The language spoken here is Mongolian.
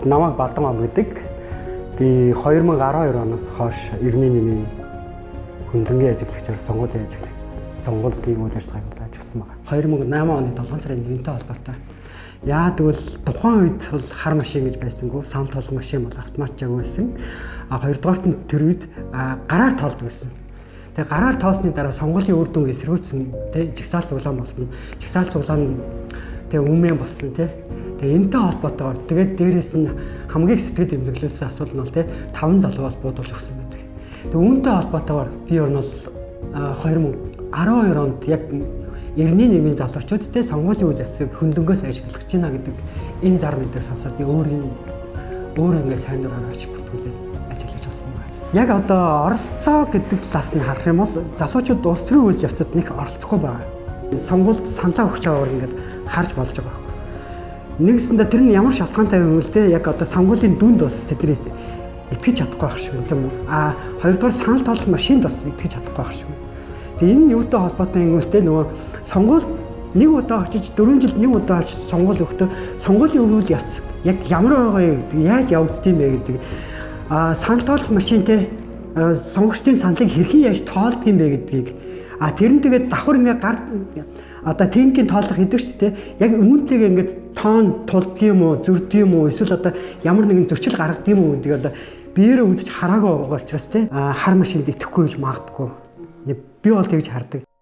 Намайг Балдан ом гэдэг. Би 2012 оноос хойш Эрдэнэ нийгмийн хөндлөнгийн ажиглагчаар сонгуулийн ажиглагч, сонгуулийн үйл ажиллагааг бол ажилласан байна. 2008 оны 7 сарын 1-ний холбоотой. Яа тэгвэл тухайн үед бол хар машин гэж байсангүй, санал тоолох машин бол автоматжаагүй байсан. А хоёрдугаарт нь тэр үед гараар тоолдог байсан. Тэгээ гараар тоосны дараа сонгуулийн үр дүнг эсэргүүцсэн, тий, жагсаал цуглаан болсон. Жагсаал цуглаан тэгээ өмнө болсон, тий. Тэгээ энэтэй холбоотойгоор тэгээд дээрэс нь хамгийн их сэтгэл эмзэглүүлсэн асуудал нь бол, тий, таван залуу бол буудуулж өгсөн байдаг. Тэгээ үүнтэй холбоотойгоор би ер нь бол 2012 онд яг Эрдэнэ нийгмийн залуучууд, тий, сонгуулийн үйл явцыг хөндлөнгөөс ашиглах гэж байна гэдэг энэ зар мэдээг сонсоод би өөрийн өөрөө ингээд сайн дураар арч бүртгүүлээд ажиллаж болсон байна. Яг одоо оролцоо гэдэг талаас нь харах юм бол залуучууд улс төрийн үйл явцад нэг оролцохгүй байгаа. Сонгуульд саналаа өгч байгаагаар ингээд харж болж байгаа байхгүй. Нэгсэндээ тэр нь ямар шалтгаантай юм бэ, те, яг одоо сонгуулийн дүнд бас тэдний итгэж чадахгүй байх шиг юм, тийм үү? А хоёрдугаар санал тоолох машинд бас итгэж чадахгүй байх шиг. Тэгээ энэ юутай холбоотой юм бэ, те, нөгөө сонгуульд нэг удаа очиж, 4 жилд нэг удаа очиж сонгуул өгөхдөө сонгуулийн үйл явц яг ямар байгаа юм гэдэг, яаж явагддаг юм бэ гэдэг, а санал тоолох машин, те, сонгогчдын саналыг хэрхэн яаж тоолдог юм бэ гэдгийг, а тэр нь тэгээд давхар ингээ гар одоо тэнкийн тоолох гэдэг шүү дээ. Яг үүнтэйгээ ингээд тоон тулдаг юм уу, зөрдөг юм уу, эсвэл одоо ямар нэгэн зөрчил гаргадаг юм уу гэдгийг одоо биеэрээ үзэж хараагүй байгаа учраас, те, хар машинд итгэхгүй гэж магадгүй. Би бол тэгж хардаг.